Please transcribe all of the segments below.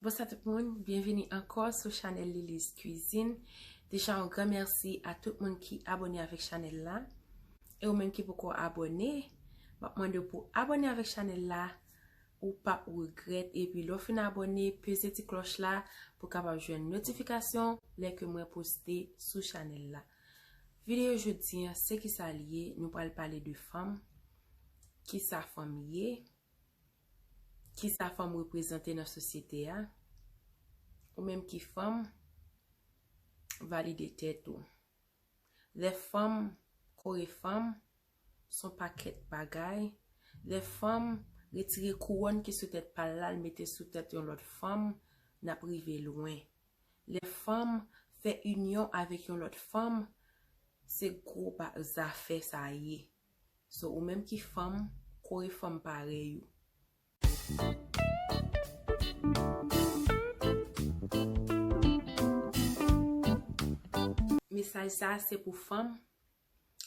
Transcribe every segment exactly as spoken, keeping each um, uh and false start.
Bonswa tout moun, byenvini ankò sou chanèl Lily's Cuisine. Deja yon gran mèsi a tout moun ki abòne avèk chanèl la. E ou menm ki poko abòne, m ap mande w pou abòne avèk chanèl la, ou p ap regrèt. Epi lè w fin abòne, peze ti klòch la pou w kapab jwenn notifikasyon lè ke mwen poste sou chanèl la. Videyo jodi a, se kisa l ye, nou pral pale de fanm, kisa fanm ye, kisa fanm reprezante nan sosyete a. Ou menm ki fanm, valide tèt ou. Lè fanm kore fanm, se yon pakèt bagay. Lè fanm retire kouwòn ki sou tèt pa l la, l mete sou tèt yon lòt fanm, n ap rive lwen. Lè fanm fè inyon avèk yon lòt fanm, se gwo ba-, zafè sa ye. So, ou menm ki fanm, kore fanm parèy ou. Mesaj sa a se pou fanm.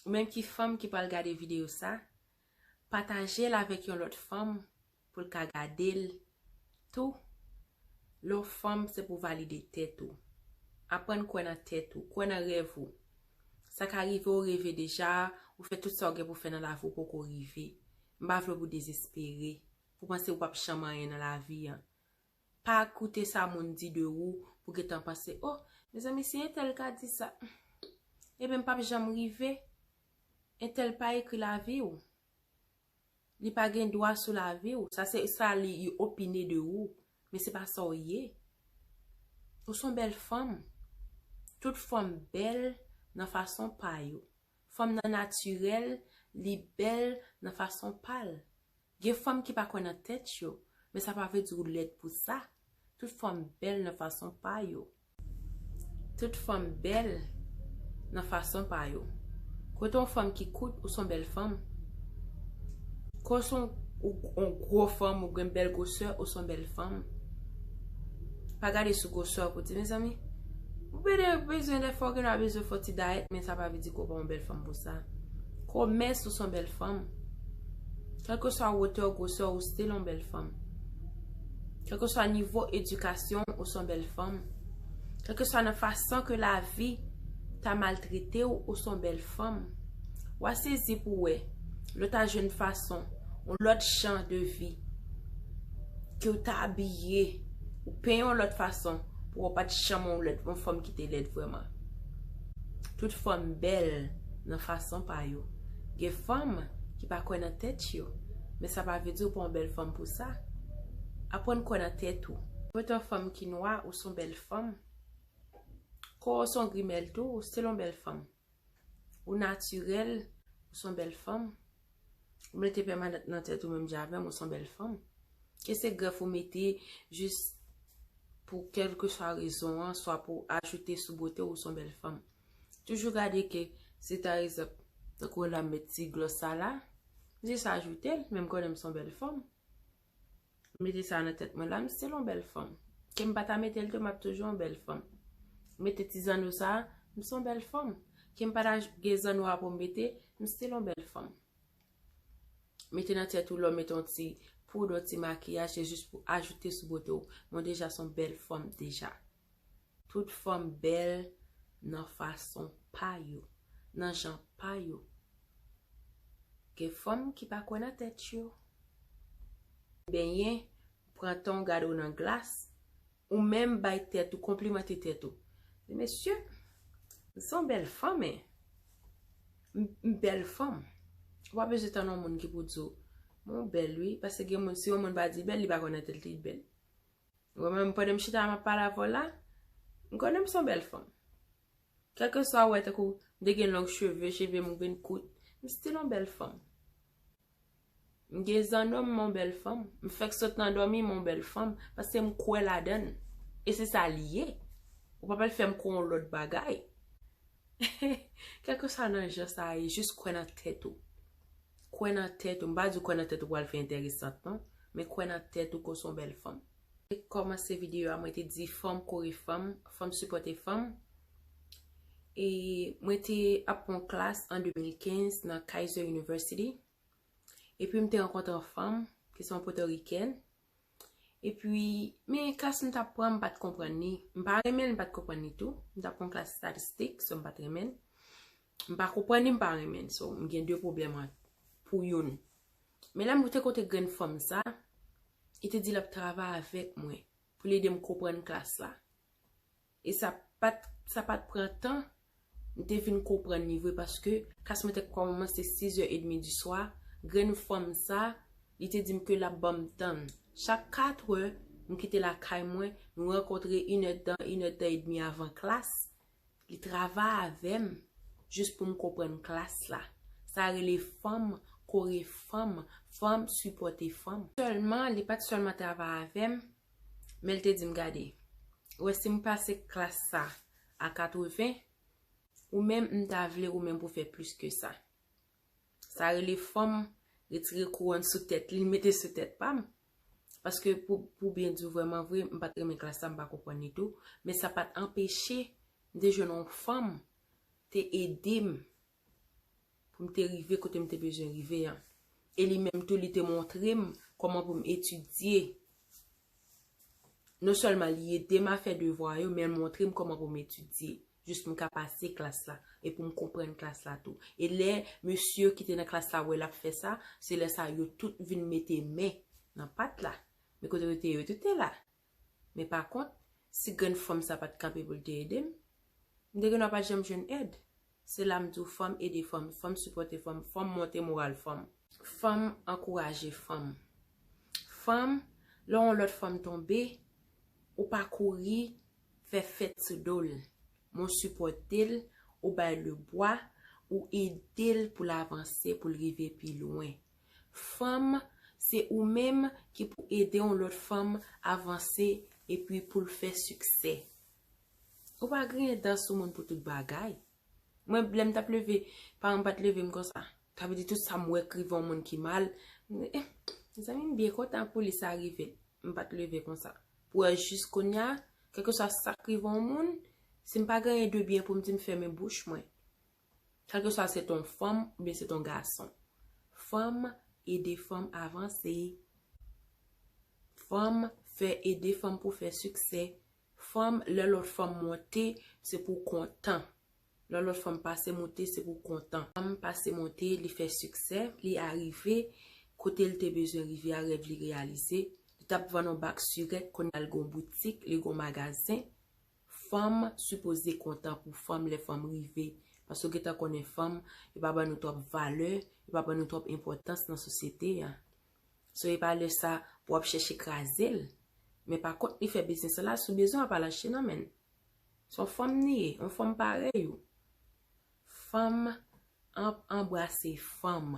Ou menm ki fanm ki pral gade videyo sa, pataje l avèk yon lòt fanm pou l ka gade l tou. Lè w fanm, se pou w valide tèt ou. Aprann kwè nan tèt ou, kwè nan rèv ou. Sa ka rive w reve deja, ou fè tout sa w gen pou w fè nan lavi w poko rive. M pa vle w pou w dezespere, pou w panse w p ap janm anyen nan lavi a. Pa koute sa moun di de ou pou gentan panse, "Oh, mezanmi, si entèl ka di sa, ebyen m p ap janm rive." Entèl pa ekri lavi w. Li pa gen dwa sou lavi w. Sa se sa li, li opine de ou. Men se pa sa w ye. Ou se yon bèl fanm. Tout fanm bèl nan fason pa yo. Fanm nan natirèl, li bèl nan fason pa l. Gen fanm ki pa kwè nan tèt yo, men sa pa vle di ou lèd pou sa. Tout fanm bèl nan fason pa yo. Tout fanm bèl nan fason pa yo. Kote yon fanm ki kout, ou se yon bèl fanm. Kote yon, ou, yon gwo fanm, ou gen bèl gwosè, ou se yon bèl fanm. Pa gade sou gwosè w pou di, mezanmi, ou bezwen, bezwen lè fò gen lwa bezwen fè yon ti dayèt, men sa pa vle di ke w pa yon bèl fanm pou sa. Komès, ou se yon bèl fanm. Kèlkeswa wotè w, gwosè w, ou still yon bèl fanm. Kèlkeswa nivo edikasyon w, ou se yon bèl fanm. Kèlkeswa nan fason ke lavi ta maltrete w, ou se yon bèl fanm. W a sezi pou w wè, lè w ta jwenn fason, yon lòt jan de vi, ke w ta abiye, ou penyen yon lòt fason, pou w pa t janm yon lèd, yon fanm ki te lèd vrèman. Tout fanm bèl nan fason pa yo. Gen fanm ki pa kwè nan tèt yo, men sa pa vle di ou pa yon bèl fanm pou sa. Aprann kwè nan tèt ou. Pou yon fanm ki nwa, ou se yon bèl fanm. Kò w se yon grimèl tou, ou still yon bèl fanm. Ou natirèl, ou se yon bèl fanm. Ou mete pèmanant nan tèt ou menm jan avè m, ou se yon bèl fanm. Ke se grèf ou mete jis pou kèlkeswa rezon an, swa pou ajoute sou bote w, ou se yon bèl fanm. Toujou gade ke, si ta egzanp, tankou la m met ti glòs sa la, m jis ajoute l, men m konnen m se yon bèl fanm. Mete sa nan tèt mwen la, m still yon bèl fanm. Ke m pa ta mete l tou, m ap toujou yon bèl fanm. Mete ti zanno sa, m se yon bèl fanm. Ke m pa ta gen zanno a pou m mete, m still yon bèl fanm. Mete nan tèt ou lè w mete yon ti poud, yon ti makiyaj, se jis pou ajoute sou bote w. Men w deja se yon bèl fanm deja. Tout fanm bèl nan fason pa yo, nan jan pa yo. Gen fanm ki pa kwè nan tèt yo. Benyen, pran tan w gade w nan glas, ou menm bay tèt ou, konplimante tèt ou. Di, mesye, m se yon bèl fanm, men. M, m bèl fanm. Ou pa bezwen tann yon moun ki pou di w, men w bèl wi, paske gen moun, si yon moun pa di l bèl, li pa kwè nan tèt li bèl. Mwen menm, pandan m chita m ap pale avè w la, m konnen m se yon bèl fanm. Kèlkeswa ou wè, tankou m te gen long cheve, cheve m vin kout, m still yon bèl fanm. M gen zanno, m yon bèl fanm. M fèk sot nan dòmi, m yon bèl fanm, paske m kwè ladan l. E se sa li ye. Ou pa pral fè m kwè yon lòt bagay. Kèlkeswa nan jan sa ye, jis kwè nan tèt ou. Kwè nan tèt ou. M pa di w kwè nan tèt ou pral fè enteresant, non. Men kwè nan tèt ou ke w se yon bèl fanm. Kòmanse videyo a, mwen te di fanm kore fanm, fanm sipòte fanm. E mwen te ap pran klas an de mil kenz nan Kaiser University. Epi m te rankontre yon fanm ki se yon Pòtorikèn. Epi, men klas m t ap pran, m pa t konprann li. M pa renmen l, m pa t konprann li tou. M t ap pran klas estatistik, so m pa t renmen l. M pa konprann li, m pa renmen l. So, m gen de pwoblèm an, pou youn. Men lè m te kote grenn fanm sa, li te di l ap travay avèk mwen pou l ede m konprann klas la. E sa pa t, sa pa t pran tan, m te vin konprann li vre, paske klas mwen te kòmanse sizè edmi di swa, grenn fanm sa, li te di m ke l ap ban m tan. Chak katrè, m kite lakay mwen, nou rankontre inèdtan, inèdtan edmi avan klas, li travay avè m, jis pou m konprann klas la. Sa rele fanm kore fanm, fanm sipòte fanm. Sèlman, li pa t sèlman travay avè m, men l te di m, gade, ou wè si m pase klas sa a katreven, ou menm m ta vle ou menm pou fè plis ke sa. Sa rele fanm retire kouwòn sou tèt li, l mete sou tèt pa m. Paske pou, pou byen di w vrèman vre, m pa t renmen klas la, m pa konprann li tou. Men sa pa t anpeche m te jwenn yon fanm te ede m pou m te rive kote m te bezwen rive an. E li menm tou, li te montre m kòman pou m etidye. Non sèlman li ede m a fè devwa yo, men l montre m kòman pou m etidye. Jis pou m ka pase klas la. E pou m konprann klas la tou. E lè mesye ki te nan klas la wè l ap fè sa, se lè sa yo tout vin mete men nan pat la. Men kote yo te ye, yo tout te la. Men pa kont, si grenn fanm sa pa t kanpe pou l te ede m, m te gen dwa pa t janm jwenn èd. Se la m di w, fanm ede fanm, fanm sipòte fanm, fanm monte moral fanm. Fanm ankouraje fanm. Fanm, lè yon lòt fanm tonbe, ou pa kouri fè fèt sou do l. Men w sipòte l, ou bay lebwa, ou ede l pou l avanse, pou l rive pi lwen. Fanm, se ou menm ki pou ede yon lòt fanm avanse epi pou l fè siksè. Ou pa griyen dan sou moun pou tout bagay. Mwen, lè m t ap leve, paran m pa t leve m konsa. Sa vle di tout sa m wè k rive yon moun ki mal. Eh, mezanmi, m byen kontan pou li sa rive. M pa t leve konsa. Pou wè jis kounye a, kèlkeswa sa k rive yon moun, si m pa gen anyen de byen pou m di, m fèmen bouch mwen. Kèlkeswa se t on fanm oubyen se t on gason. Fanm ede fanm avanse. Fanm fè ede fanm pou fè siksè. Fanm, lè lòt fanm monte, se pou kontan. Lè lòt fanm pase monte, se pou kontan. Fanm pase monte, li fè siksè, li arive kote l te bezwen rive a, rèv li reyalize. Li t ap vann on bak sirèt, kounye a l gon boutik, li gon magazen. Fanm sipoze kontan pou fanm lè fanm rive. Paske w gentan konnen fanm, yo pa ban nou twòp valè, yo pa ban nou twòp enpòtans nan sosyete a. So, e pa lè sa pou w ap chèche kraze l. Men pa kont, li fè biznis la, si w bezwen w ap al achte nan men l. Se yon fanm li ye, yon fanm parèy ou. Fanm an-, anbrase fanm.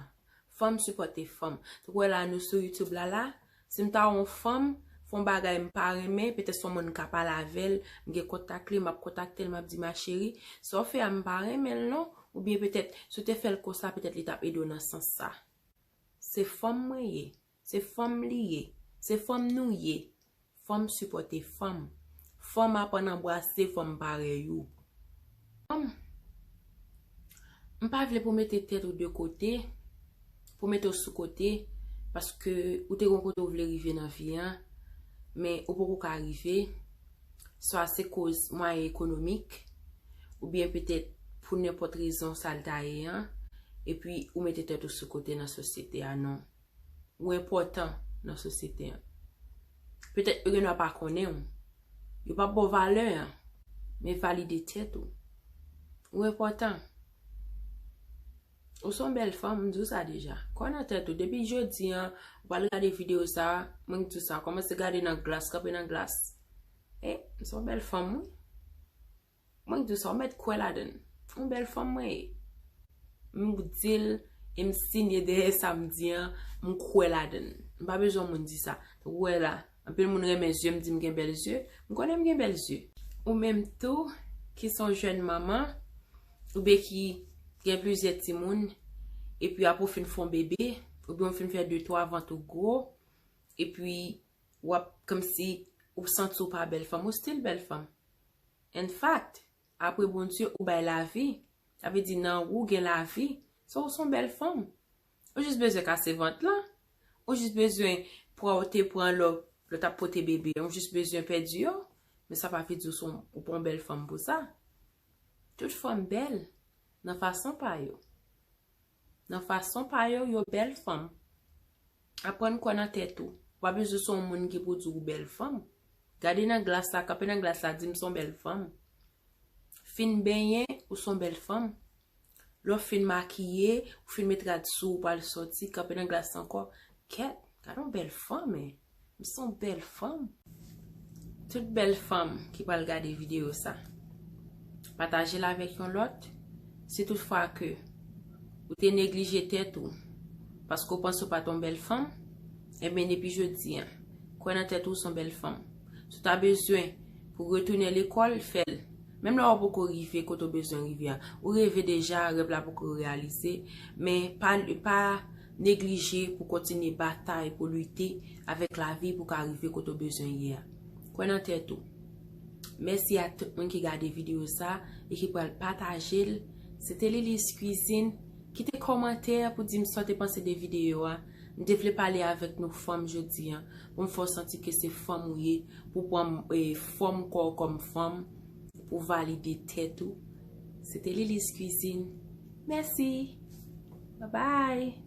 Fanm sipòte fanm. Tankou wè la, nou sou YouTube la la, si m ta wè yon fanm fè yon bagay m pa renmen, petèt se yon moun m ka pale avè l, m gen kontak li, m ap kontakte l, m ap di, ma chérie, sa w fè a m pa renmen l non, oubyen petèt si w te fè l konsa, petèt li t ap ede w nan sans sa. Se fanm mwen ye. Se fanm li ye. Se fanm nou ye. Fanm sipòte fanm. Fanm aprann anbrase fanm parèy ou. Fanm, m pa vle pou mete tèt ou de kote, pou mete w sou kote, paske ou te gon kote w vle rive nan vi an, men ou poko ka rive, swa se koz mwayen ekonomik, oubyen petèt pou nenpòt rezon sa l ta ye an, epi ou mete tèt ou sou kote nan sosyete a, non. Ou enpòtan nan sosyete an. Petèt yo gen dwa pa konnen w. Yo p ap ba w valè an, men valide tèt ou. Ou enpòtan. Ou se yon bèl fanm, m di w sa deja. Kwè nan tèt ou. Depi jodi an, ou pral gade videyo sa, mwen k di w sa, kòmanse gade nan glas, kanpe nan glas. E, m se yon bèl fanm, wi. Mwen k di w sa, ou mèt kwè ladan l. Yon bèl fanm mwen ye. M di l, e m sinye dèyè sa m di an, m kwè ladan l. M pa bezwen moun di sa. Tankou w wè la, anpil moun renmen zye m, di m gen bèl zye. M konnen m gen bèl zye. Ou menm tou, ki se yon jèn manman, oubyen ki gen plizyè timoun, epi apre w fin fè yon bebe, oubyen w fin fè de twa vant ou gwo, epi w ap kòmsi ou santi w pa bèl fanm, ou still bèl fanm. In fact, apre Bondye, ou bay lavi. Sa vle di nan ou gen lavi. So, ou se yon bèl fanm. Ou jis bezwen kase vant lan. Ou jis bezwen pran, ou te pran lè, lè w t ap pote bebe, ou jis bezwen pèdi yo. Men sa pa vle di ou se yon, ou pa yon bèl fanm pou sa. Tout fanm bèl nan fason pa yo. Nan fason pa yo, yo bèl fanm. Aprann kwè nan tèt ou. Ou pa bezwen se yon moun ki pou di ou bèl fanm. Gade nan glas la, kanpe nan glas la, di m se yon bèl fanm. Fin benyen, ou se yon bèl fanm. Lè w fin makiye, ou fin met rad sou ou, pral sòti, kanpe nan glas ankò. Kèt, gade yon bèl fanm, men. M se yon bèl fanm. Tout bèl fanm ki pral gade videyo sa, pataje l avèk yon lòt. Si toutfwa ke ou te neglije tèt ou, paske w panse w pa t yon bèl fanm, ebyen, depi jodi a, kwè nan tèt ou, w se yon bèl fanm. Si w ta bezwen pou retounen lekòl, fè l. Menm lè w poko rive kote w bezwen rive a. Ou reve deja, rèv la poko reyalize, men pa, pa neglije pou kontinye batay, pou lite avèk lavi pou ka rive kote w bezwen ye a. Kwè nan tèt ou. Mèsi a tout moun ki gade videyo sa e ki pral pataje l. Se te Lilis Cuisine. Kite kòmantè pou di m sa w te panse de videyo a. M te vle pale avèk nou fanm jodi a, pou m fè w santi ke se fanm ou ye, pou pran, eh, fòm kò w kòm fanm, pou valide tèt ou. Se te Lilis Cuisine. Mèsi. Bye bye.